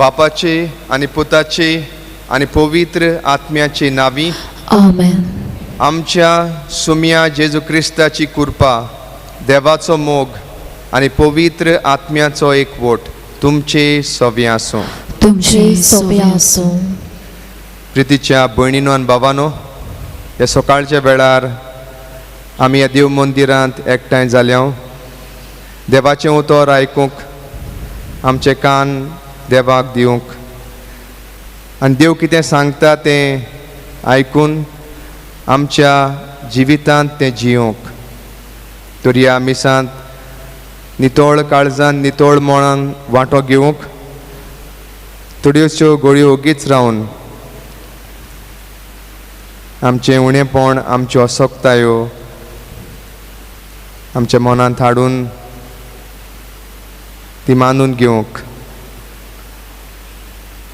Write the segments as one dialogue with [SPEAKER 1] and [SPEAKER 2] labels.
[SPEAKER 1] बापाचे आनी पुताचे आनी पवित्र आत्म्याचे नावी
[SPEAKER 2] आमेन.
[SPEAKER 1] आमच्या सुम्या जेजू क्रिस्ताची कृपा, देवाचो मोग आनी पवित्र आत्म्याचो एकवट तुमचे सवे आसूं.
[SPEAKER 2] तुमचे सोबे आसूं.
[SPEAKER 1] प्रितीच्या भयणीनो आनी बाबानो, ह्या सकाळच्या वेळार आमी ह्या देव मंदिरांत एकठांय जाल्या देवाचें उतर आयकूंक, आमचे कान देवाक दिवंक आनी देव कितें सांगता तें आयकून आमच्या जिवितांत तें जियोंक. तर ह्या मिसांत नितळ काळजान नितळ मनान वांटो घेवंक थोड्योश्यो गोळयो ओगीच रावन आमचें उणेपण, आमच्यो असक्तायो आमच्या मनांत हाडून ती मानून घेवंक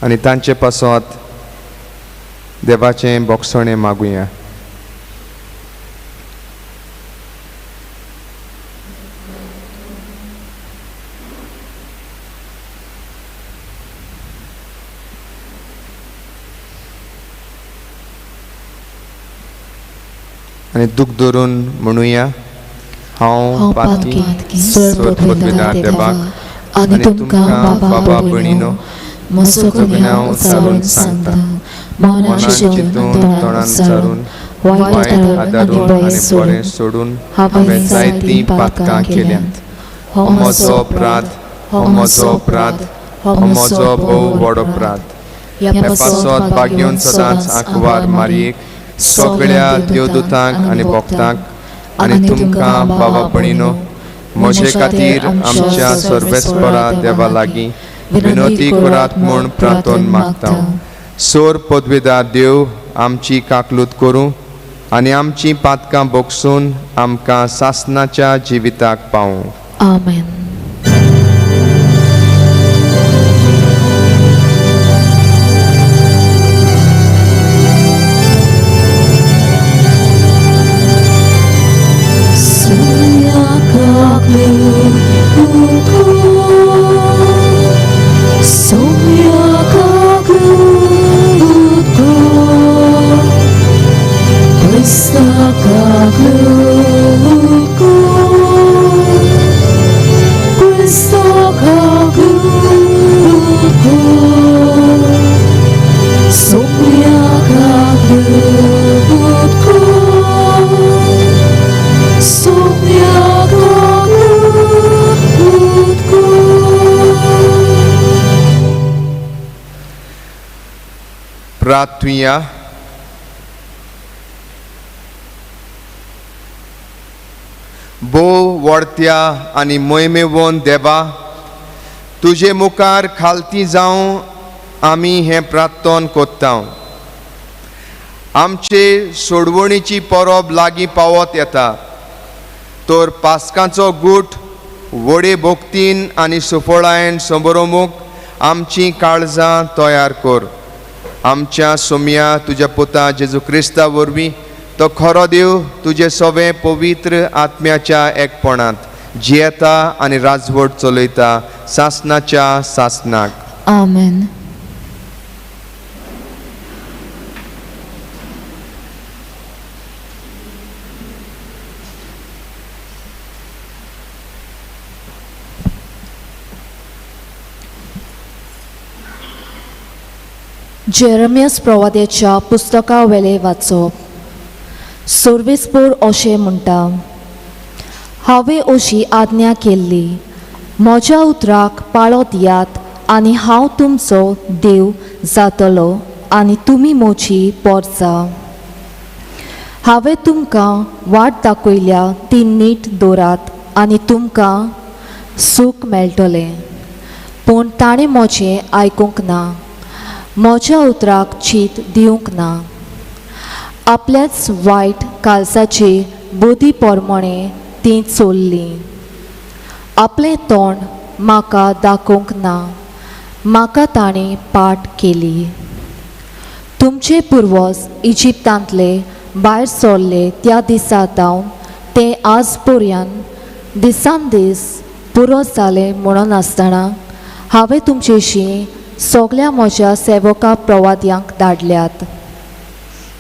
[SPEAKER 1] आनी तांचे पासत देवाचें बोगसणें मागुया. आनी दूख धरून म्हणुया, हांव पातकी
[SPEAKER 2] सर पदवीदार देवाक आनी तुमकां बाबा भयणीनो म्हजो गुन्यांव उचारून सांगता, मनान
[SPEAKER 1] चिंतून तोंडान उचारून
[SPEAKER 2] वायट
[SPEAKER 1] आदारून आनी बरें सोडून हांवें जायतीं पातकां केल्यांत. हो म्हजो अपराध, हो म्हजो अपराध, हो म्हजो भोव व्हड अपराध.
[SPEAKER 2] ह्या
[SPEAKER 1] हे पासत भाग्योन सदांच आंकवार मारयेक, सगळ्या देवदूतांक आनी भक्तांक आनी तुमकां बाबा भयणीनो म्हजे खातीर आमच्या सर्वेस्परा देवा लागीं विनोती करात म्हूण प्रार्थन मागता. सोर पदवेदार देव आमची काकलूत करूं आनी आमची पातकां बोगसून आमकां सासनाच्या जिविताक पावूं.
[SPEAKER 2] आमेन.
[SPEAKER 1] प्रार्थुया. भोव व्हडत्या आनी मोहिमेवन देवा, तुजे मुखार खालती जावं आमी हें प्रार्थन कोत्ता. आमचे सोडवणीची परब लागीं पावत येता, तर पास्कांचो गूट व्हडे भोक्तीन आनी सुफळायेन समरोमूक आमचीं काळजां तयार कर. आमच्या सोम्या तुज्या पुता जेजू क्रिस्ता वरवीं तो खरो देव तुजे सवे पवित्र आत्म्याच्या एकपणांत जियेता आनी राजवट चलयता सासनाच्या सासनाक.
[SPEAKER 2] आमेन. जेरमियस प्रवाद्याच्या पुस्तका वेले वाचप. सर्वेस्पोर अशें म्हणटा, हांवें अशी आज्ञा केल्ली, म्हज्या उतराक पाळो दियात आनी हांव तुमचो देव जातलो आनी तुमी म्हजी पोरसां. हांवें तुमकां वाट दाखयल्या ती नीट दवरात आनी तुमकां सूख मेळटलें. पूण ताणें म्हजें आयकूंक ना, म्हज्या उतराक चीत दिवंक ना. आपल्याच वायट कालसाची बोधी पोरमोणें ती चोल्ली. आपलें तोंड म्हाका दाखोवंक ना, म्हाका ताणें पाट केली. तुमचे पुर्वज इजिप्तांतले भायर सरले त्या दिसा जावन ते आज पर्यंत दिसान दीस पुरो जाले म्हणून आसतना हांवें तुमचेशी सगल्या म्हज्या सेवका प्रवाद्यांक धाडल्यात,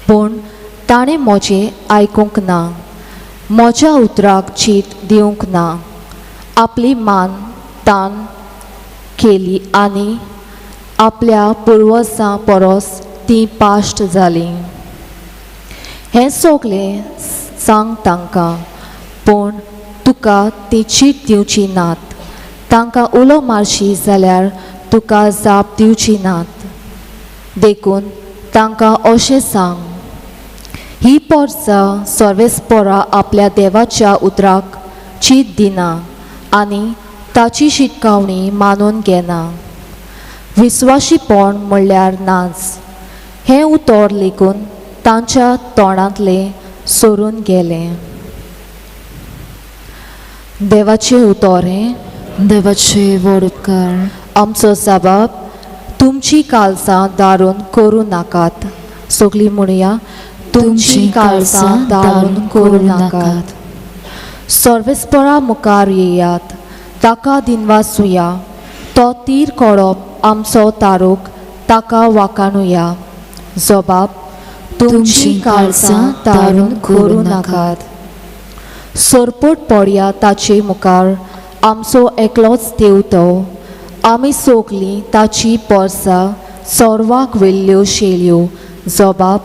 [SPEAKER 2] पूण ताणें म्हजें आयकूंक ना, म्हज्या उतराक चीत दिवंक ना. आपली मान तान केली आनी आपल्या पुर्वजां परस ती पाश्ट जाली. हें सगलें सांग तांकां, पूण तुका ती चीट दिवची नात. तांकां उलो मारशी जाल्यार तुका जाप दिवची नात. देखून तांकां अशें सांग, ही पोरसां सर्वेस्पोरा आपल्या देवाच्या उतराक चीत दिना आनी ताची शिटकावणी मानून घेना. विस्वाशीपण म्हणल्यार नाच हें उतर लेगून तांच्या तोंडांतलें सरून गेलें. देवाचें उतर हें.
[SPEAKER 3] देवाचे व्हड उपकार.
[SPEAKER 2] आमचो साबाब, तुमची काळजां दारून करूं नाकात. सगळीं म्हणया, तुमची काळजां दारून करूं नाकात. सर्वेस्परा मुखार येयात, ताका दिनवासुया. तो तीर कोडप आमचो तारूक, ताका वाकाणुया. जबाब, तुमची काळजां दारून करूं नाकात. सरपट पडया ताचे मुखार, आमचो एकलोच देव तो. आमी सगलीं ताची पोरसां सर्वाक वेल्ल्यो शेल्यो. जबाब,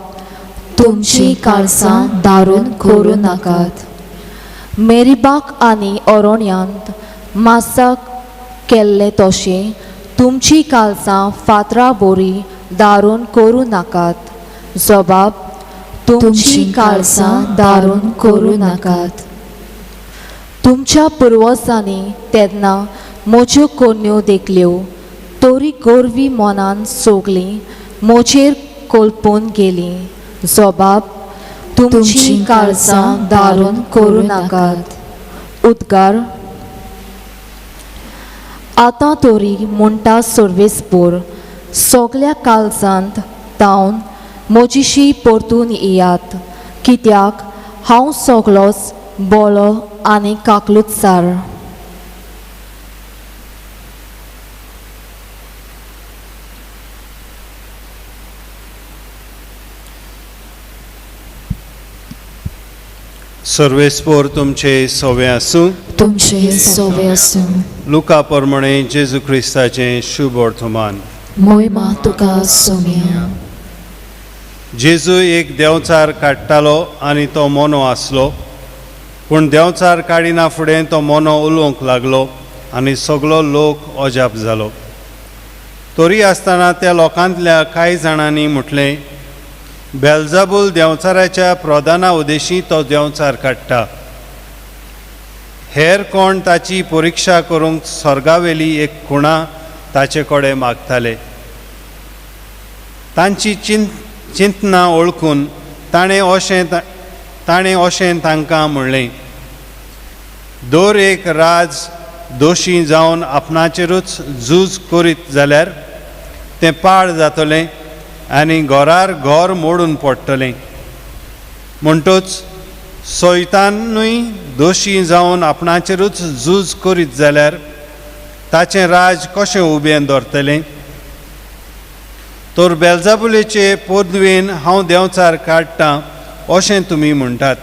[SPEAKER 2] तुमची काळजां दारून करूं नाकात. मेरीबाक आनी अरण्यांत मासाक केल्लें तशें तुमची काळजां फातरा बोरी दारून करूं नाकात. जबाब, तुमची काळजां दारून करूं नाकात. तुमच्या पुर्वजांनी तेन्ना म्हज्यो कोन्यो देखल्यो, तरी गोरवी मनान सगलीं म्हजेर कोलपून गेलीं. जबाब, तुमची काळजां दारून करूं नाकात. उद्गार, आतां तरी म्हणटा सर्वेस्पोर, सगल्या काळजांत तावन म्हजीशी परतून येयात, कित्याक हांव सगलोच बोलो आनी काकलुतसार.
[SPEAKER 4] सर्वेस्पोर तुमचे सवे आसूं.
[SPEAKER 3] तुमचे सोवे आसूं.
[SPEAKER 4] लुका प्रमाणे जेजू क्रिस्ताचें शुभ वर्तमान.
[SPEAKER 3] मोहिमा तुका सोम्या.
[SPEAKER 4] जेजू एक देंवचार काडटालो आनी तो मोनो आसलो, पूण देंवचार काडिना फुडें तो मोनो उलोवंक लागलो आनी सगलो लोक अजाप जालो. तरी आसतना त्या लोकांतल्या कांय जाणांनी म्हटलें, बेलजाबूल देंवचाराच्या प्रधाना उदेशी तो देंवचार काडटा. हेर कोण ताची परिक्षा करूंक स्वर्गावेली एक खुणा ताचे कडेन मागताले. तांची चिंतना वळखून ताणें अशें तांकां म्हणलें, दर एक राज दोशी जावन आपणाचेरूच झूज करीत जाल्यार तें पाड जातलें आनी घरार घर मोडून पडटलें. म्हणटच सैतानूय दोशी जावन आपणाचेरूच झूज करीत जाल्यार ताचें राज कशें उबें दवरतलें? तर बेलजाबुलेचे पदवेन हांव देंवचार काडटां अशें तुमी म्हणटात.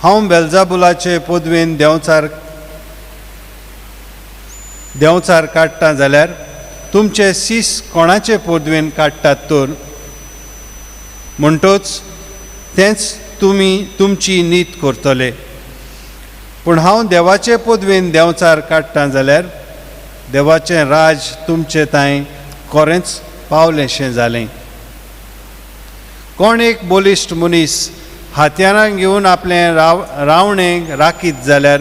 [SPEAKER 4] हांव बेलजाबुलाचे पदवेन देंवचार काडटां जाल्यार तुमचे सीस कोणाचे पदवेन काडटात तर? म्हणटच तेंच तुमी तुमची नीत करतले. पूण हांव देवाचे पदवेन देंवचार काडटां जाल्यार देवाचें राज तुमचे तांय कोरेंच पावलेंशें जालें. कोण एक बलिश्ट मनीस हातयारां घेवन आपलें रावणें राखीत जाल्यार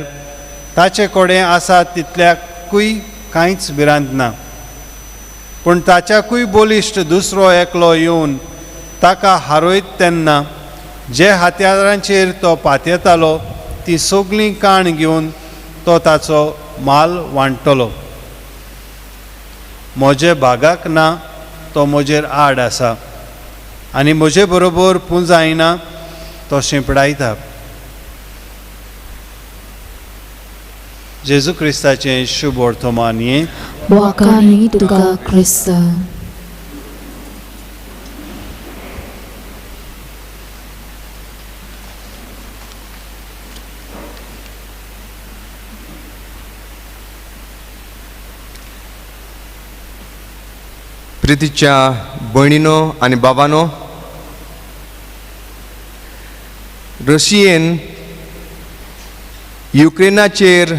[SPEAKER 4] ताचे कडेन आसा तितल्याकूय कांयच भिरांत ना. पूण ताच्याकूय बलिश्ट दुसरो एकलो येवन ताका हारयत तेन्ना जे हातयारांचेर तो पातयेतालो ती सगळीं काण घेवन तो ताचो माल वांट्टलो. म्हजे भागाक ना तो म्हजेर आड आसा आनी म्हजे बरोबर पुंजायना तो शिंपडायता. जेजू क्रिस्ताचें शुभ वर्तमान हें.
[SPEAKER 3] वाखाणी तुका क्रिस्ता.
[SPEAKER 1] प्रितीच्या भयणीनो आनी बाबानो, रशियेन युक्रेनाचेर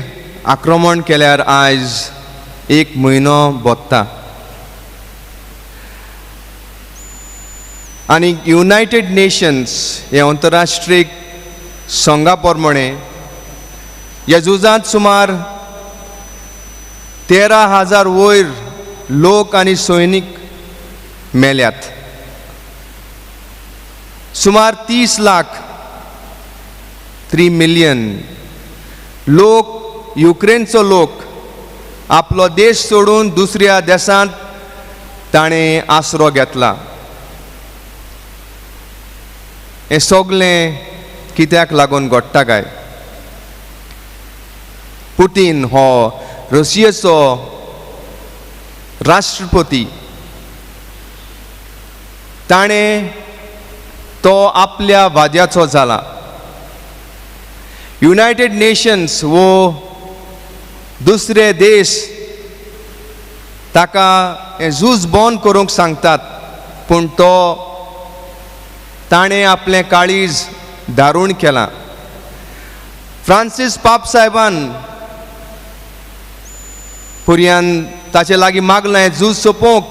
[SPEAKER 1] आक्रमण केल्यार आयज एक म्हयनो बोत्ता आनी युनायटेड नेशन्स हे अंतरराष्ट्रीय संघा प्रमाणे ह्या झुजांत सुमार 13,000 वयर लोक आनी सैनीक मेल्यात. सुमार 30 लाख 3 मिलियन लोक युक्रेनचो लोक आपलो देश सोडून दुसऱ्या देशांत ताणें आसरो घेतला. हें सगलें कित्याक लागून घडटा काय? पुतीन हो रशियेचो राष्ट्रपती, ताणें तो आपल्या वाद्याचो जाला. युनायटेड नेशन्स वो दुसरे देश ताका हें झूज बंद करूंक सांगतात, पूण तो ताणें आपलें काळीज दारूण केलां. फ्रांसीस पाप साहेबान पुरयान ताचे लागीं मागलें झूज सोंपोवंक,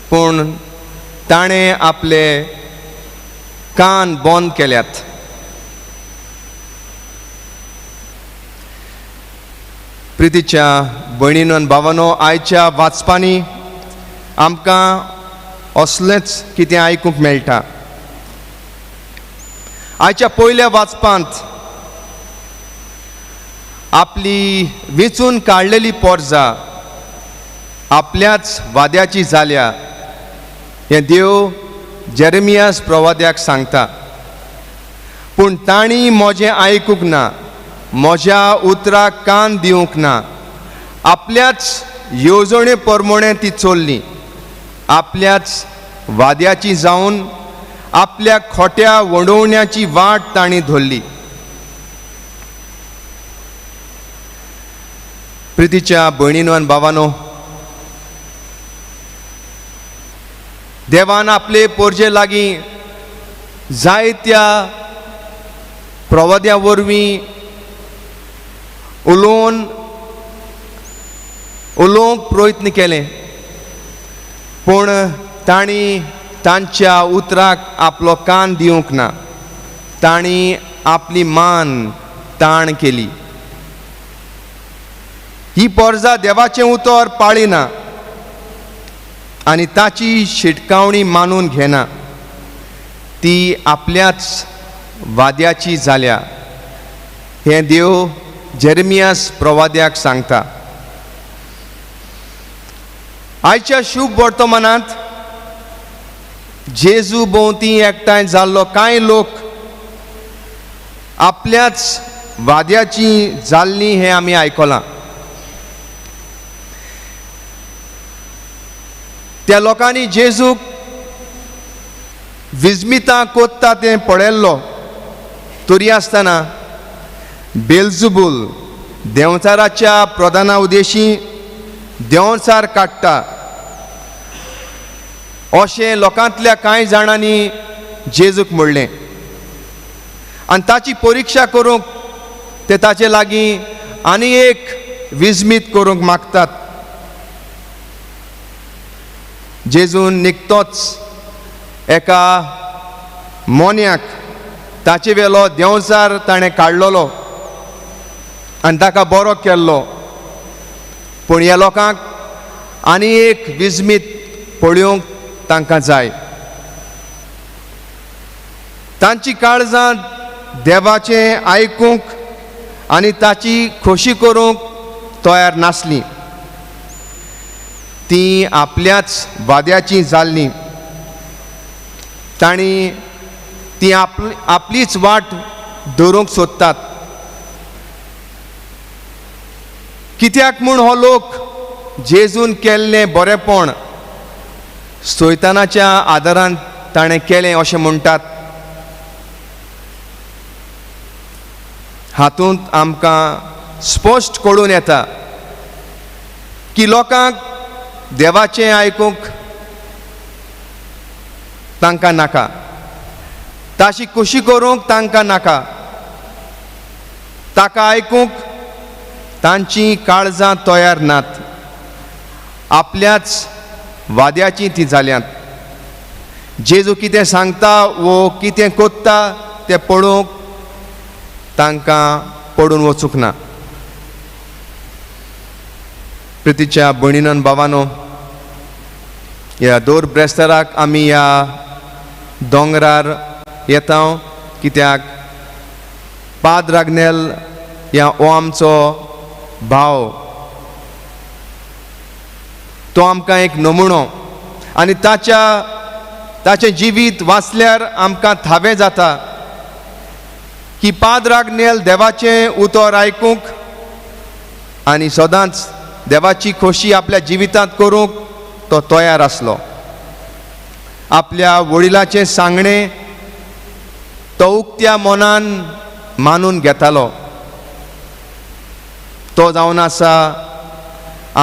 [SPEAKER 1] पूण ताणें आपले कान बंद केल्यात. प्रितीच्या भयणीनो आनी भावानो, आयच्या वाचपांनी आमकां असलेंच कितें आयकूंक मेळटा. आयच्या पयल्या वाचपांत आपली वेंचून काडलेली पोरजा आपल्याच वाद्याची जाल्या हें देव जेरेमियास प्रवाद्याक सांगता. पूण तांणी म्हजें आयकूंक ना, म्हज्या उतराक कान दिवंक ना, आपल्याच येवजणे प्रमाणे ती चल्ली, आपल्याच वाद्याची जावन आपल्या खोट्या वडोवण्याची वाट तांणी धरली. प्रितीच्या भयणीनो आनी भावानो, देवान आपले पोरजे लागीं जायत्या प्रवाद्या वरवीं उलोवन उलोवंक प्रयत्न केले, पूण तांणी तांच्या उतराक आपलो कान दिवंक ना, तांणी आपली मान ताण केली. ही पोरजा देवाचें उतर पाळिना आनी ताची शिटकावणी मानून घेना, ती आपल्याच वाद्याची जाल्या हें देव जेरेमियास प्रवाद्याक सांगता. आयच्या शुभ वर्तमानांत जेजू भोंवती एकठांय जाल्लो कांय लोक आपल्याच वाद्याची जाल्ली हें आमी आयकलां. त्या लोकांनी जेजूक विस्मितां कोत्ता तें पळयल्लो, तरी आसतना बेलजुबूल देंवचाराच्या प्रधाना उदेशी देंवचार काडटा अशें लोकांतल्या कांय जाणांनी जेजूक म्हणलें आनी ताची परिक्षा करूंक ते ताचे लागीं आनी एक विस्मीत करूंक मागतात. जेजून निकतोच एका मोन्याक ताचे वेलो देंवचार ताणें काडलेलो आनी ताका बरो केल्लो, पूण ह्या लोकांक आनी एक विस्मीत पळोवंक तांकां जाय. तांची काळजां देवाचें आयकूंक आनी ताची खोशी करूंक तयार नासली, ती आपल्याच वाद्याची जाल्ली, तांणी ती आपलीच वाट धरूंक सोदतात. कित्याक म्हूण हो लोक जेजून केल्लें बरेंपण सैतानाच्या आदारान ताणें केलें अशें म्हणटात. हातूंत आमकां स्पश्ट कळून येता की लोकांक देवाचें आयकूंक तांकां नाका, ताशी खोशी करूंक तांकां नाका, ताका आयकूंक तांची काळजां तयार नात, आपल्याच वाद्याची ती जाल्यांत. जेजू कितें सांगता वो कितें कोत्ता तें पळोवंक तांकां पडून वचूंक ना. प्रितीच्या भयणीन भावानो, ह्या दोर ब्रेस्ताराक आमी ह्या दोंगरार येता कित्याक पाद्र आग्नेल ह्या हो आमचो भाव, तो आमकां एक नमुनो आनी ताच्या ताचें जिवीत वाचल्यार आमकां थावें जाता की पाद्र आग्नेल देवाचें उतर आयकूंक आनी सदांच देवाची खोशी आपल्या जिवितांत करूंक तो तयार आसलो. आपल्या वडिलाचें सांगणें तो उक्त्या मनान मानून घेतालो. तो जावन आसा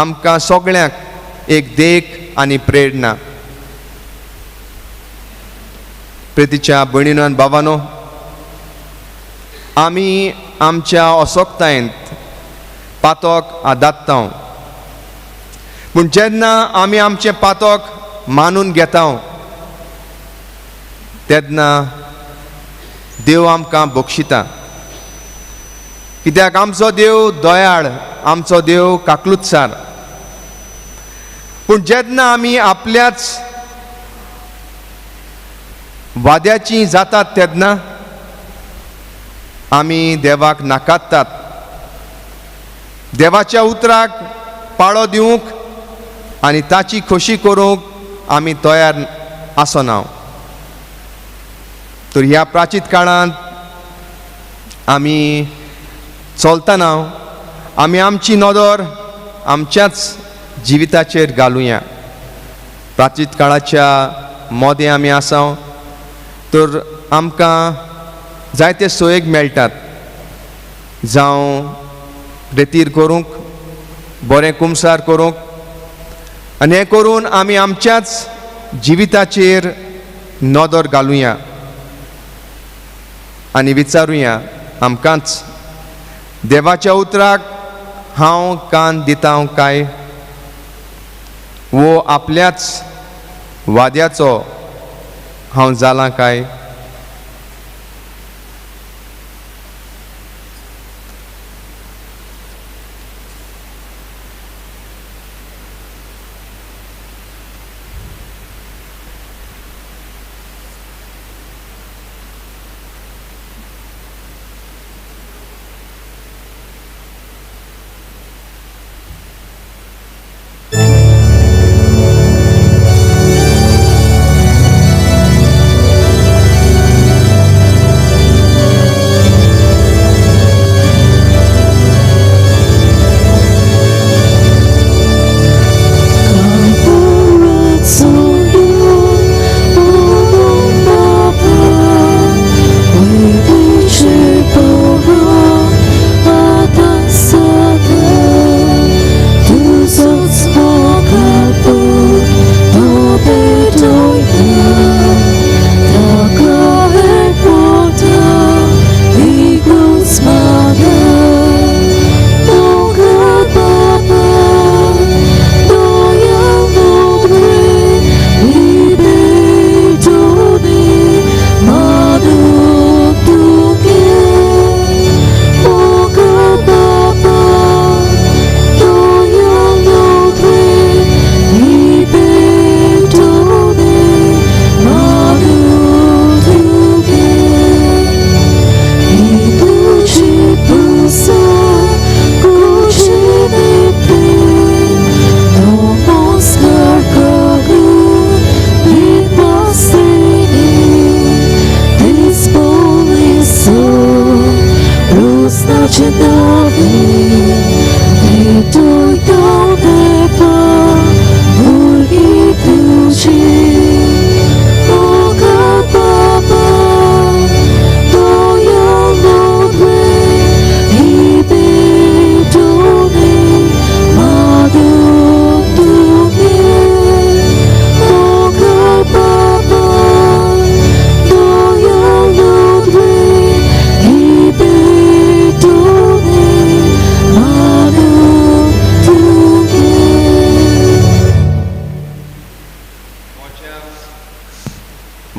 [SPEAKER 1] आमकां सगळ्यांक एक देख आनी प्रेरणा. प्रितीच्या भयणीनो आनी बाबानो, आमी आमच्या असक्तायेंत पातक आदात्ता, पूण जेन्ना आमी आमचें पातक मानून घेता तेन्ना देव आमकां बक्षिता, कित्याक आमचो देव दयाळ, आमचो देव काकलुत्सार. पूण जेन्ना आमी आपल्याच वाद्याची जातात तेन्ना आमी देवाक नाकारतात, देवाच्या उतराक पाळो दिवंक आनी ताची खोशी करूंक आमी तयार आसना. तर ह्या प्राचीत काळांत आमी चलतना आमी आमची नदर आमच्याच जिविताचेर घालुया. प्राचीत काळाच्या मोदें आमी आसा तर आमकां जायते सोयेक मेळटात, जावं रेतीर करूंक, बरें कुमसार करूंक, आनी हें करून आमी आमच्याच जिविताचेर नदर घालुया आनी विचारुया आमकांच, देवाच्या उतराक हांव कान दिता काय वो आपल्याच वाद्याचो हांव जालां काय?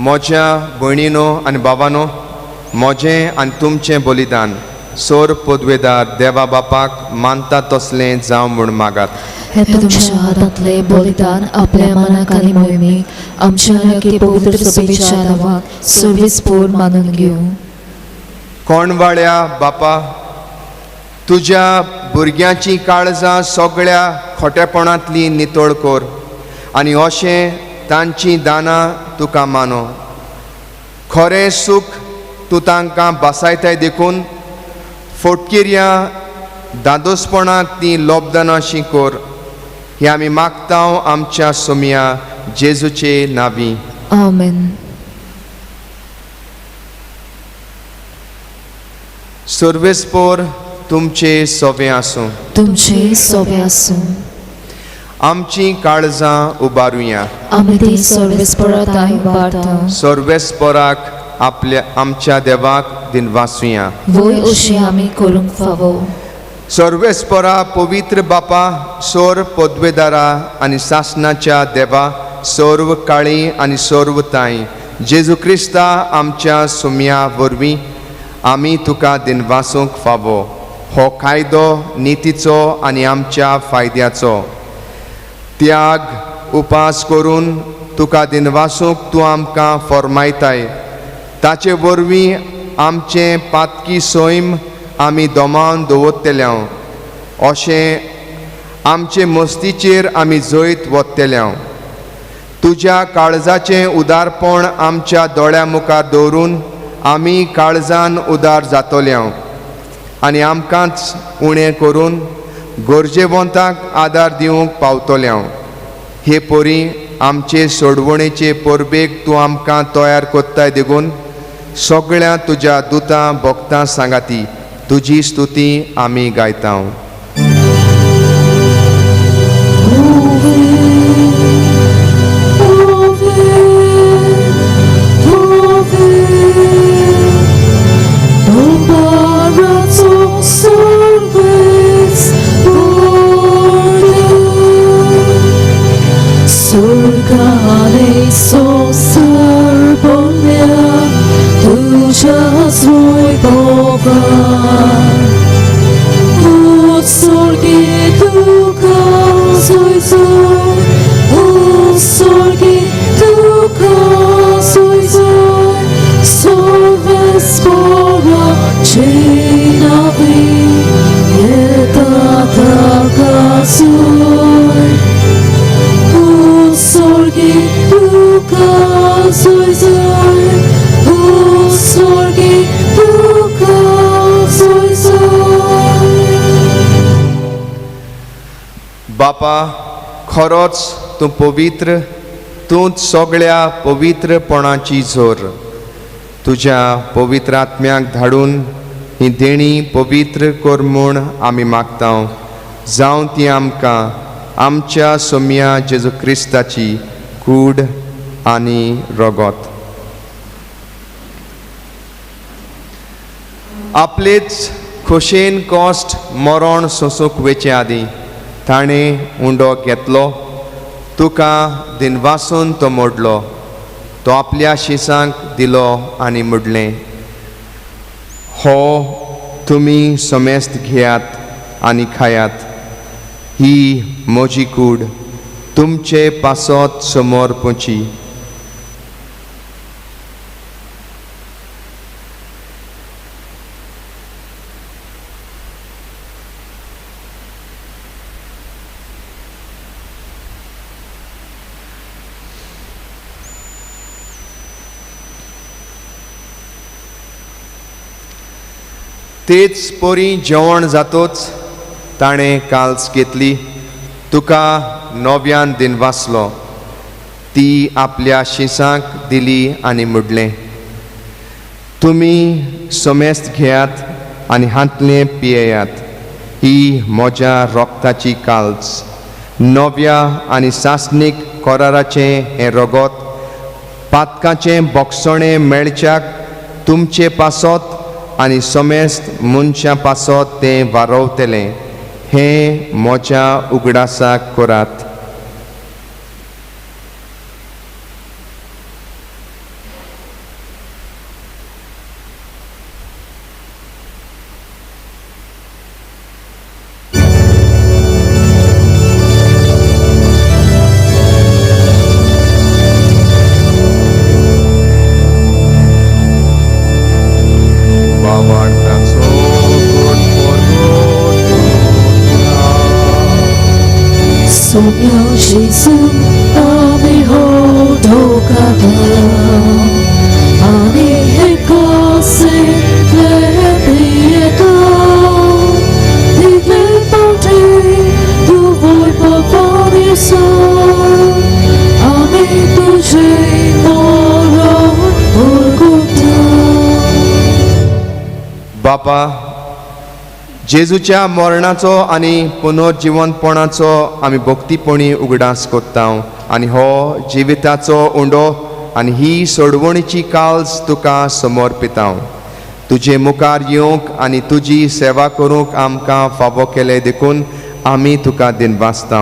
[SPEAKER 1] म्हज्या भयणीनो आनी बाबानो, म्हजें आनी तुमचें बलिदान सोर पदवेदार देवा बापाक मानता तसलें जावं म्हूण मागात।
[SPEAKER 3] हे तुमच्या हातांतले बलिदान आपल्या मनाक आनी मोहिमेक आमच्या आनी पवित्र सभेच्या नांवाक सर्वीस पूर मानून घेवं।
[SPEAKER 1] कोणवाळ्या बापा, तुज्या भुरग्यांची काळजां सगळ्या खोटेपणांतली नितळ कर आनी अशें तांचीं दानां तुका मानो। खरें सूख तूं तांकां बासायताय देखून फोटकिऱ्या दादोसपणाक तीं लोबदानाशी कर। हें आमी मागता आमच्या सोमया जेजूचे नांवी।
[SPEAKER 3] आमेन।
[SPEAKER 1] सर्वेस्पोर तुमचे सोबे आसूं।
[SPEAKER 3] तुमचे सोबे आसूं।
[SPEAKER 1] आमची काळजां उबारुया।
[SPEAKER 3] आमी ती सर्वेस्पराक उबारता।
[SPEAKER 1] सर्वेस्पराक आपल्या आमच्या देवाक दिनवासुया।
[SPEAKER 3] वय अशें आमी करूंक फावो।
[SPEAKER 1] सर्वेस्परा पवित्र बापा, सोर पदवेदारा आनी सासणाच्या देवा, सर्व काळी आनी सर्व ताई जेजू क्रिस्ता आमच्या सुमया वरवीं आमी तुका दिनवासूंक फावो। हो कायदो नितीचो आनी आमच्या फायद्याचो त्याग उपास करून तुका दिनवासूंक तूं आमकां फॉर्मायताय। ताचे वरवीं आमचें पातकी सैम आमी दोमान दवरतले, अशें आमचे मस्तीचेर आमी जैत वतले। तुज्या काळजाचें उदारपण आमच्या दोळ्या मुखार दवरून आमी काळजान उदार जातले आनी आमकांच उणें करून गरजेवंताक आदार दिवंक पावतले। हे परी आमचे सोडवणेचे परबेक तूं आमकां तयार करताय देखून सगळ्या तुज्या दुतां भक्तां सांगाती तुजी स्तुती आमी गायता। बापा, खरोच तूं पवित्र, तूंच सगळ्या पवित्रपणाची जोर। तुज्या पवित्र आत्म्याक धाडून ही देणी पवित्र कर म्हूण आमी मागता। जावं ती आमकां आमच्या सोमया जेजू क्रिस्ताची कूड आनी रगत। आपलेच खोशेन कश्ट मरण सोंसूंक वेचे आदीं ताणें उंडो घेतलो, तुका दिनवासून तो मोडलो, तो आपल्या शिसांक दिलो आनी म्हणलें, हो तुमी समेस्त घेयात आनी खायात, ही म्हजी कूड तुमचे पासत समोर पोची। तेच परी जेवण जातोच ताणें काल्स घेतली, तुका नव्यान दिनवासलो, ती आपल्या शिसांक दिली आनी म्हणलें, तुमी समेस्त घेयात आनी हांतलें पियेयात, ही म्हज्या रोगताची काल्स, नव्या आनी सासणीक कराराचें हें रगत पातकाचें बोगसणें मेळच्याक तुमचे पासत आनी समेस्त मनशां पासत तें वारवतलें, हें म्हज्या उगडासाक करात।
[SPEAKER 3] सोम्या जेजू आमी हो धोकाता आनी हे कासेंतले पियेता तितले पावटी तूं वयपा दिसा आमी तुजें मरण ओळखता.
[SPEAKER 1] बापा, जेजूच्या मरणाचो आनी पुनर्जिवंतपणाचो आमी भक्तीपणी उगडास कोत्ता आनी हो जिविताचो उंडो आनी ही सोडवणीची काल्स तुका समर्पितां. तुजे मुखार येवंक आनी तुजी सेवा करूंक आमकां फावो केलें देखून आमी तुका दिनवासता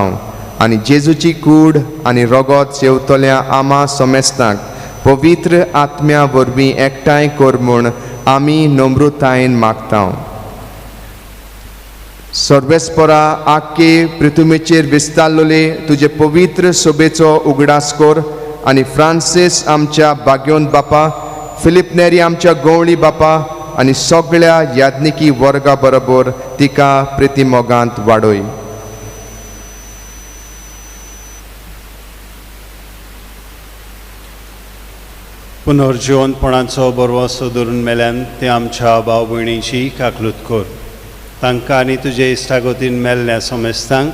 [SPEAKER 1] आनी जेजूची कूड आनी रगत सेवतल्या आमा समेस्तांक पवित्र आत्म्या वरवीं एकठांय कर म्हूण आमी नम्रतायेन मागता. सर्वेस्परा आख्खे पृथुमेचेर विस्तारलेले तुजे पवित्र सोबेचो उगडास कर आनी फ्रांसीस आमच्या बाग्योन बापा, फिलीप नेरी आमच्या गवळी बापा आनी सगळ्या याज्ञिकी वर्गा बरोबर तिका प्रितीमोगांत वाडय.
[SPEAKER 4] पुनर्जिवनपणाचो बरवसो धरून मेल्यान ते आमच्या भाव भयणीची काकलूत कर. तांकां आनी तुजे इश्टागतीन मेल्ल्या समेस्तांक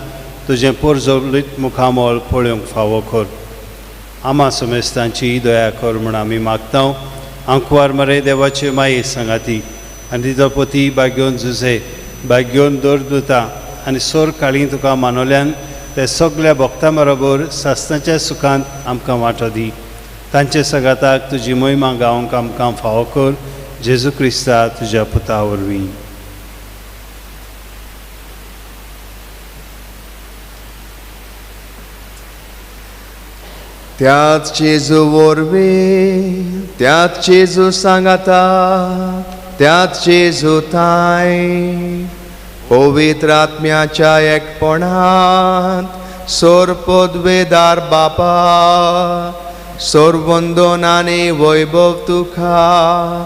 [SPEAKER 4] तुजें पोरजोलीत मुखामोल पळोवंक फावो कर. आमा समेस्तांची दया कर म्हूण आमी मागता. आंकवार मरे देवाचे माये सांगाती आनी तिजो पती बागयोन जुझे बागयोन दर दुता आनी सोर काळी तुका मानवल्यान ते सगल्या भक्तां बरोबर सासणाच्या सुखांत आमकां वांटो दी. तांचे सगाताक तुजी मोहिमा गावंक आमकां फावो कर. जेजू क्रिस्ता तुज्या पुता वरवीं.
[SPEAKER 1] त्याच जेजू वरवीं, त्याच जेजू सांगाता, त्याच जेजू थांय पवित्र आत्म्याच्या एकपणांत सोर पदवेदार बापा, सोरवंदन आनी वैभव तुका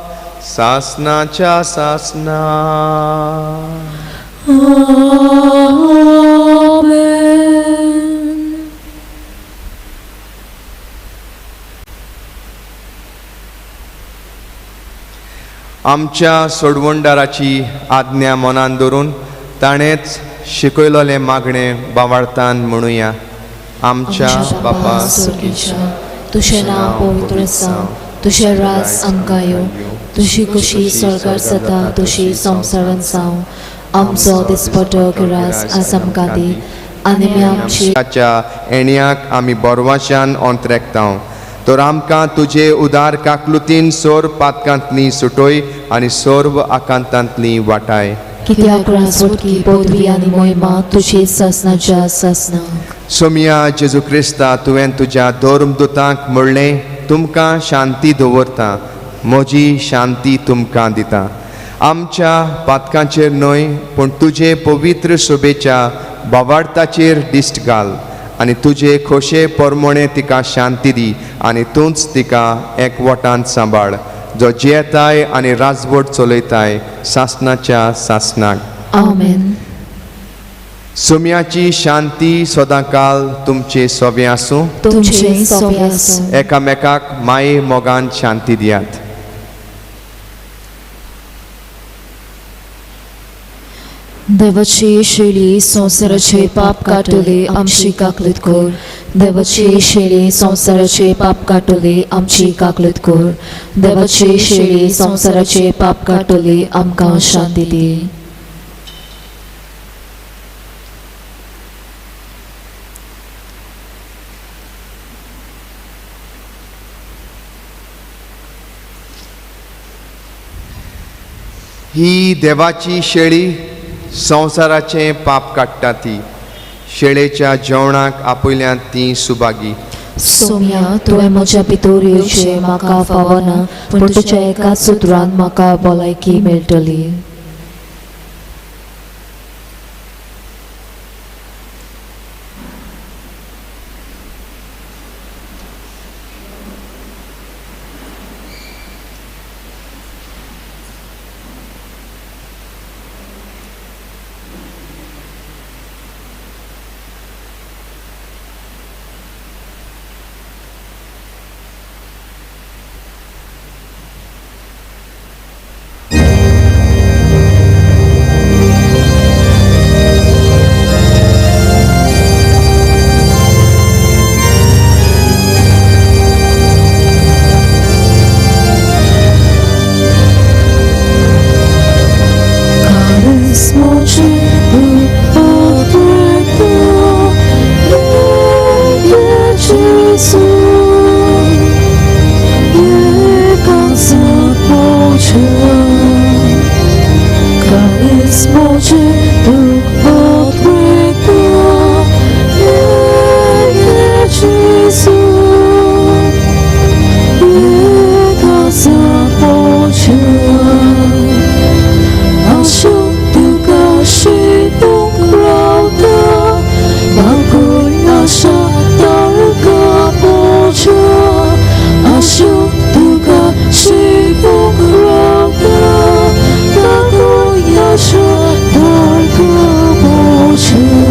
[SPEAKER 1] सासनाच्या सासना.
[SPEAKER 3] आमेन.
[SPEAKER 1] आमच्या सोडवणदाराची आज्ञा मनान धरून ताणेंच शिकयलोलें मागणें बावाळतान म्हणुया. आमच्या बापा
[SPEAKER 3] स्वर्गीच्या, तुजें नांव पवित्र जावं, तुजें राज आमकां येवं, तुजी खुशी स्वर्गार जाता तशी संवसारांत जावं. आमचो दिसपटो रास आज आमकां दी आनी आमी आमची
[SPEAKER 1] ताच्या एणयाक आमी बोरवाशान ओंतरेकता तर आमकां तुजे उदार काकलुतीन सोर पातकांतली सुटोय आनी सर्व आकांतांतली वाटाय.
[SPEAKER 3] कित्याक राजवटकी पदवी आनी मोहिमा तुजी सासनाच्या सासनाक.
[SPEAKER 1] सोमिया जेजू क्रिस्ता, तुवें तुज्या धर्मदुतांक म्हणलें, तुमकां शांती दवरता, म्हजी शांती तुमकां दिता. आमच्या पातकांचेर न्हय पूण तुजे पवित्र शोभेच्या बावार्थाचेर दिश्ट घाल आनी तुजे खोशे परमणे तिका शांती दी आनी तूंच तिका एकवटान सांबाळ, जो जियेताय आनी राजवट चलयताय सासनाच्या सासनाक.
[SPEAKER 3] आमेन.
[SPEAKER 1] सोम्याची शांती सदांकाल तुमचे सोबे आसूं.
[SPEAKER 3] तुमचे सोबे आसूं.
[SPEAKER 1] एकामेकाक माये मोगान शांती दियात.
[SPEAKER 3] देवाची शेळी संवसाराचे पाप काटले आमची काकलूत कर. देवाची शेळी संवसाराचे पाप काटले आमची काकलूत कर. देवाची शेळी संवसाराचे पाप काटले आमकां शांती दी.
[SPEAKER 1] ही देवाची शेळी संवसाराचें पाप काडटा ती शेळेच्या जेवणाक आपयल्यात ती सुभागी.
[SPEAKER 3] सोम्या, तुवें म्हज्या भितर येवचें म्हाका फावना, पूण तुज्या एका सुत्रान म्हाका भलायकी मेळटली. आशा तारका पोच्या आशा तुका शिवूंक रावता ताको आशा तारका पोच्या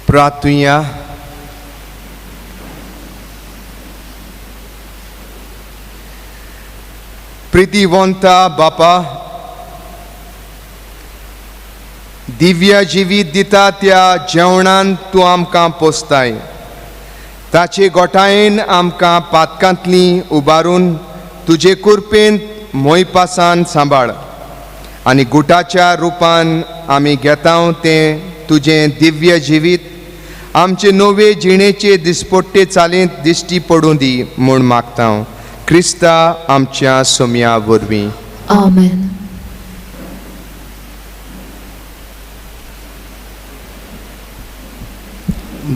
[SPEAKER 1] प्रार्थुया. प्रितीवंता बापा, दिव्य जिवीत दिता त्या जेवणान तूं आमकां पोसताय, ताचे गोठायेन आमकां पातकांतली उबारून तुजे कुरपेन मोयपासान सांबाळ आनी गुटाच्या रुपान आमी घेता तें तुजें दिव्य जिवीत आमचे नवे जिणेचे दिसपट्टे चालींत दिश्टी पडूं दी म्हूण मागता क्रिस्ता आमच्या सोम्या वरवीं.
[SPEAKER 2] आमेन.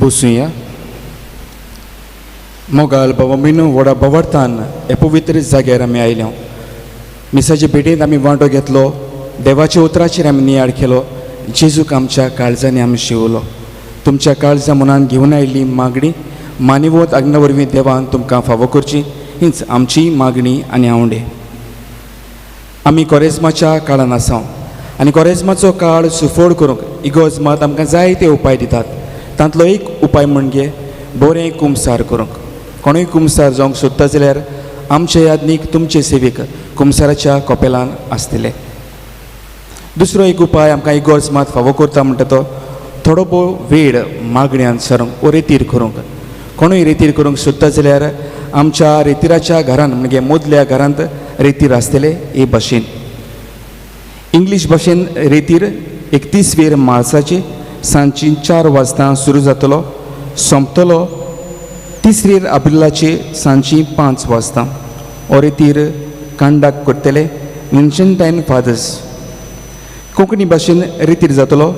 [SPEAKER 5] बसुया. मोगाल बाबा मिनू व्हडा बवडतान हे पवित्र जाग्यार आमी आयल्या. मिसाचे भेटेंत आमी वांटो घेतलो, देवाच्या उतराचेर आमी नियाळ केलो. जेजूक आमच्या काळजांनी आमी शिवलो. तुमच्या काळजा मनान घेवन आयिल्ली मागणी मानिवत आज्ञा वरवीं देवान तुमकां फावो करची हीच आमची मागणी आनी आवंडे. आमी कोरेज्माच्या काळान आसा आनी कोरेज्माचो काळ सुफोड करूंक इगोर्ज मात आमकां जायते उपाय दितात. तांतलो एक उपाय म्हणजे बरें कुमसार करूंक. कोणूय कुमसार जावंक सोदता जाल्यार आमचे यादनीक तुमचे सेवेक कुमसाराच्या कोपेलान आसतले. दुसरो एक उपाय आमकां इगोर्ज मात फावो करता म्हणटा तो थोडो भोव वेळ मागण्यान सरूंक वो रेतीर करूंक. कोणूय रेतीर करूंक सोदता जाल्यार आमच्या रेतिराच्या घरान म्हणजे मदल्या घरांत रेतीर आसतले हे भाशेन. इंग्लीश भाशेन रेतीर 31 वेर मार्साचे सांजची 4 वाजता सुरू जातलो, सोंपतलो 3 एप्रिलाचे सांजची 5 वाजता. हो रेतीर कांडाक करतले विन्सेंटायन फादर्स. कोंकणी भाशेन रेतीर जातलो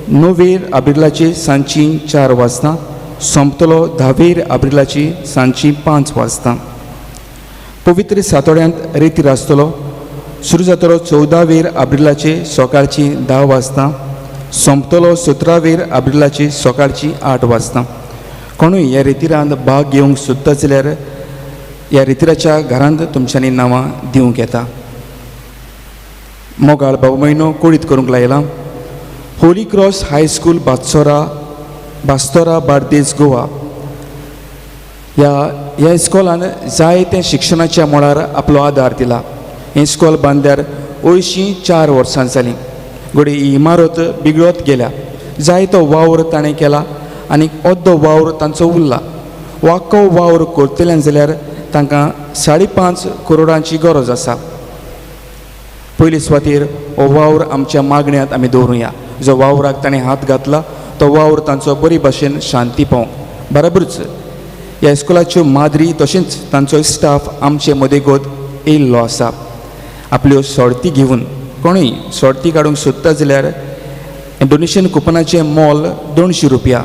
[SPEAKER 5] 9 एप्रिलाचे सांजची 4 वाजता, सोंपतलो 10 एप्रिलाची सांजची 5 वाजता. पवित्र सातोड्यांत रेतीर आसतलो, सुरू जातलो 14 एप्रिलाचे सकाळची 10 वाजता, सोंपतलो 17 एप्रिलाचे सकाळची 8 वाजता. कोणूय ह्या रेतिरांत भाग घेवंक सोदता जाल्यार ह्या रेतिराच्या घरांत तुमच्यांनी नांवां दिवंक येता. मोगाळ बाबा म्हयनो कोळीत करूंक लायला. Holy Cross high school Batsora Bastora Bardez Goa ह्या ह्या इस्कॉलान जायते शिक्षणाच्या मळार आपलो आदार दिला. हें इस्कॉल बांदल्यार अंयशीं 4 वर्सां जालीं. घडये ही इमारत बिगडत गेल्या. जायतो वावर ताणें केला आनी अर्दो वावर तांचो उरला. वाको वावर करतल्यान जाल्यार तांकां 5.5 करोडांची गरज आसा. पयले सुवातेर हो वावर आमच्या मागण्यांत आमी दवरुया. जो वावराक ताणें हात घातला तो वावर तांचो बरी भाशेन शांती पावंक. बराबरूच ह्या इस्कॉलाच्यो माद्री तशेंच तांचो स्टाफ आमचे मदेगोत येयल्लो आसा. आपल्यो सोडती घेवन कोणूय सोडती काडूंक सोदता जाल्यार डोनेशन कुपनाचें मोल 200 रुपया.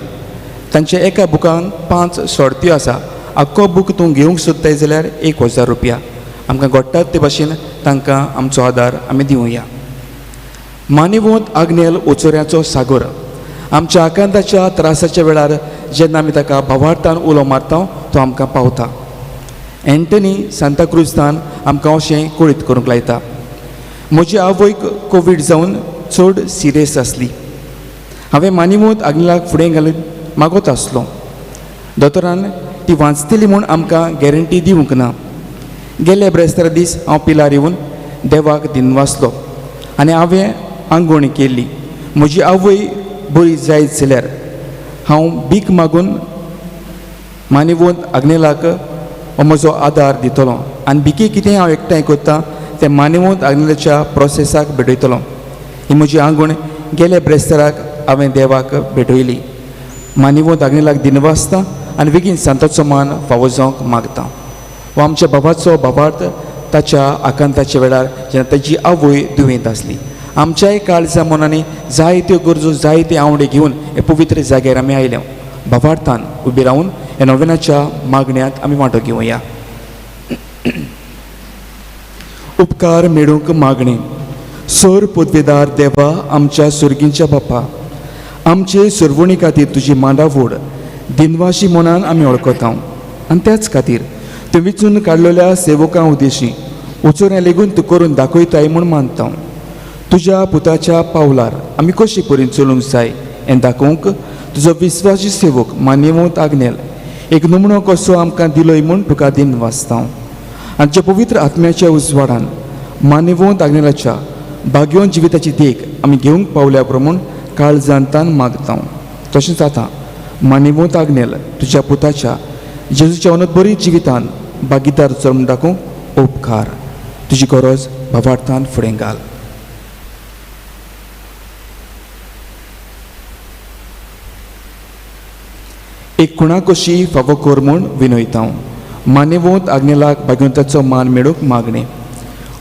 [SPEAKER 5] तांच्या एका बुकान 5 सोडत्यो आसा. आख्खो बूक तूं घेवंक सोदताय जाल्यार 1000 रुपया. आमकां घडटात ते भाशेन तांकां आमचो आदार आमी दिवया. मानिवंत आग्नेल ओचोऱ्याचो सागोर आमच्या आकांताच्या त्रासाच्या वेळार जेन्ना आमी ताका भावार्थान उलो मारता तो आमकां पावता. एंटनी सांताक्रुजतान आमकां अशें कळीत करूंक लायता. म्हजी आवयक कोवीड जावन चड सिरियस आसली. हांवें मानिवंत आग्नेलाक फुडें घालून मागत आसलो. दोतोरान ती वाचतली म्हूण आमकां गॅरंटी दिवंक ना. गेल्ले ब्रेस्तारा दीस हांव पिलार येवन देवाक दिनवासलो आनी हांवें आंगवण केल्ली. म्हजी आवय बरी जायत जाल्यार हांव भीक मागून मानिवंत आग्नेलाक हो म्हजो आदार दितलो आनी भिके कितें हांव एकठांय करता तें मानिवंत आग्नेलाच्या प्रोसेसाक भेटयतलो. ही म्हजी आंगवण गेल्या ब्रेस्ताराक हांवें देवाक भेटयली. मानिवंत आग्नेलाक दिनवासता आनी बेगीन सांताचो मान फावो जावंक मागता. हो आमच्या बाबाचो बाबार्थ ताच्या आकांताच्या वेळार जेन्ना ताची आवय दुयेंत आसली. आमच्याय काळजा मनांनी जायत्यो गरजो जायते आवडे घेवन हे पवित्र जाग्यार आमी आयले. भावार्थान उबी रावन ह्या नोवेनाच्या मागण्यांत आमी वांटो घेवया. उपकार मेळूंक मागणी. सोर पदवेदार देवा आमच्या सुर्गींच्या बापा, आमचे सुरवणी खातीर तुजी मांडावड दिनवाशी मनान आमी वळखता आनी त्याच खातीर तूं विचून काडलेल्या सेवकां उद्देशी उचोऱ्या लेगून तूं करून दाखयताय म्हूण मानता. तुज्या पुताच्या पावलार आमी कशी परीन चलूंक जाय हें दाखोवंक तुजो विस्वासी सेवक मान्यवंत आग्नेल एक नमुनो कसो आमकां दिलोय म्हूण तुका दिनवासता. आनी तुज्या पवित्र आत्म्याच्या उजवाडान मान्यवंत आग्नेलाच्या भाग्योन जिविताची देख आमी घेवंक पावल्या प्रमाण काळजांतान मागता. तशेंच आतां मान्यवंत आग्नेल तुज्या पुताच्या जेजूच्या अनत बरी जिवितान भागीदार चलून दाखोवंक उपकार. तुजी गरज भावार्थान फुडें घाल. एक खुणा कशी फावो कर म्हूण विनयता. मान्यवंत आग्नेलाक भाग्यवंताचो मान मेळूंक मागणें.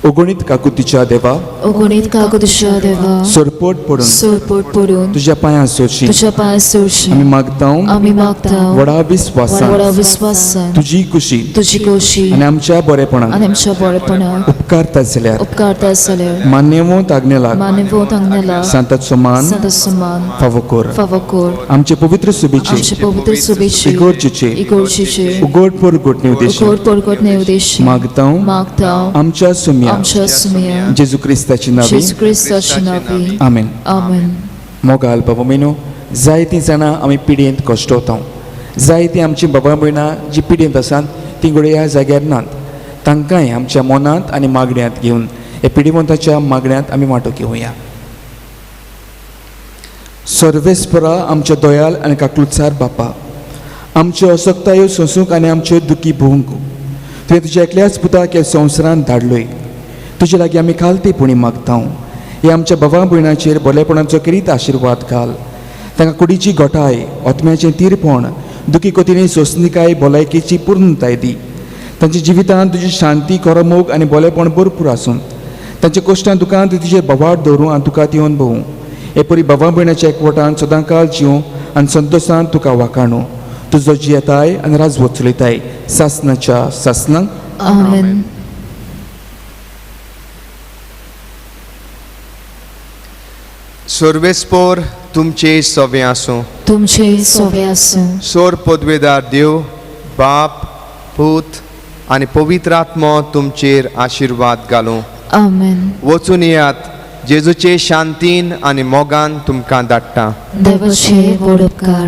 [SPEAKER 5] ओगणीत काकुतीच्या देवा,
[SPEAKER 3] ओगणीत काकुतीच्या देवा,
[SPEAKER 5] सरपट पडून
[SPEAKER 3] सरपट पडून
[SPEAKER 5] तुज्या पांयां सोडशी
[SPEAKER 3] तुज्या पांयां सोडशी
[SPEAKER 5] आमी मागता,
[SPEAKER 3] आमी मागता,
[SPEAKER 5] व्हडा विस्वासान
[SPEAKER 3] व्हडा विस्वासान
[SPEAKER 5] तुजी कुशी
[SPEAKER 3] तुजी खोशी
[SPEAKER 5] आनी आमच्या बरेपणाक
[SPEAKER 3] आनी आमच्या बरेपणाक
[SPEAKER 5] उपकारता जाल्यार
[SPEAKER 3] उपकारता जाल्यार
[SPEAKER 5] मान्यवंत आग्नेलाक
[SPEAKER 3] मानवत आंगनेला
[SPEAKER 5] सांताचो मान
[SPEAKER 3] सांताचो मान
[SPEAKER 5] फावो कर.
[SPEAKER 3] फावो कर.
[SPEAKER 5] आमचे पवित्र सुबेचे
[SPEAKER 3] आमचे पवित्र सुबेची
[SPEAKER 5] इगोर्जेचे
[SPEAKER 3] इगोर्जेचे
[SPEAKER 5] उगड परगट उद्देशी
[SPEAKER 3] उगड परगट उद्देशी
[SPEAKER 5] मागता,
[SPEAKER 3] मागता,
[SPEAKER 5] आमच्या सुम्या
[SPEAKER 3] आमच्या सुम्या
[SPEAKER 5] जेजू क्रिस्ताची नावी.
[SPEAKER 3] जेजू क्रिस्ताची नावी.
[SPEAKER 5] आमेन.
[SPEAKER 3] आमेन.
[SPEAKER 5] मोगाल बाबा भयणो, जायतीं जाणां आमी पिडयेंत कश्टवता. जायतीं आमचीं बाबा भयणां जी पिडयेंत आसात तीं घडये ह्या जाग्यार नात. तांकांय आमच्या मनांत आनी मागण्यांत घेवन ह्या पिडिवंताच्या मागण्यांत आमी वांटो घेवया. सर्वेस्परा आमच्या दयाल आनी काकलुचार बापा, आमच्यो असक्तायो सोंसूंक आनी आमच्यो दुखी भोवंक तुवें तुज्या एकल्याच पुताक ह्या संवसारांत धाडलोय. तुजे लागीं आमी खालतेपणी मागता, हे आमच्या बाबा भयणाचेर बरेपणाचो करीत आशिर्वाद घाल. तांकां कुडीची घटाय, आत्म्याचें तीरपण, दुखी कोतीनी सोंसणीकाय, भलायकेची पूर्णताय दी. तांच्या जिवितांत तुजी शांती, खरो मोग आनी बरेपण भरपूर आसूं. तांच्या कश्टां दुकान तुजेर बोवाळ दवरूं आनी तुका ती अनुभवूं. हे परी बाबा भयणाच्या एकवटान सदांकाळ जिवूं आनी संतोशान तुका वाखाणू. तुजो जियेताय आनी राजवत चलयताय सासनाच्या सासनाक.
[SPEAKER 3] आमेन.
[SPEAKER 1] सर्वेस्पोर तुमचे सवे आसूं.
[SPEAKER 3] तुमचे सोबे आसूं.
[SPEAKER 1] सोर पदवेदार देव बाप, पूत आनी पवित्र आत्मो तुमचेर आशिर्वाद घालूं.
[SPEAKER 3] आमेन.
[SPEAKER 1] वचून येयात, जेजूचे शांतीन आनी मोगान तुमकां धाडटा.
[SPEAKER 3] देवाचे व्हड उपकार.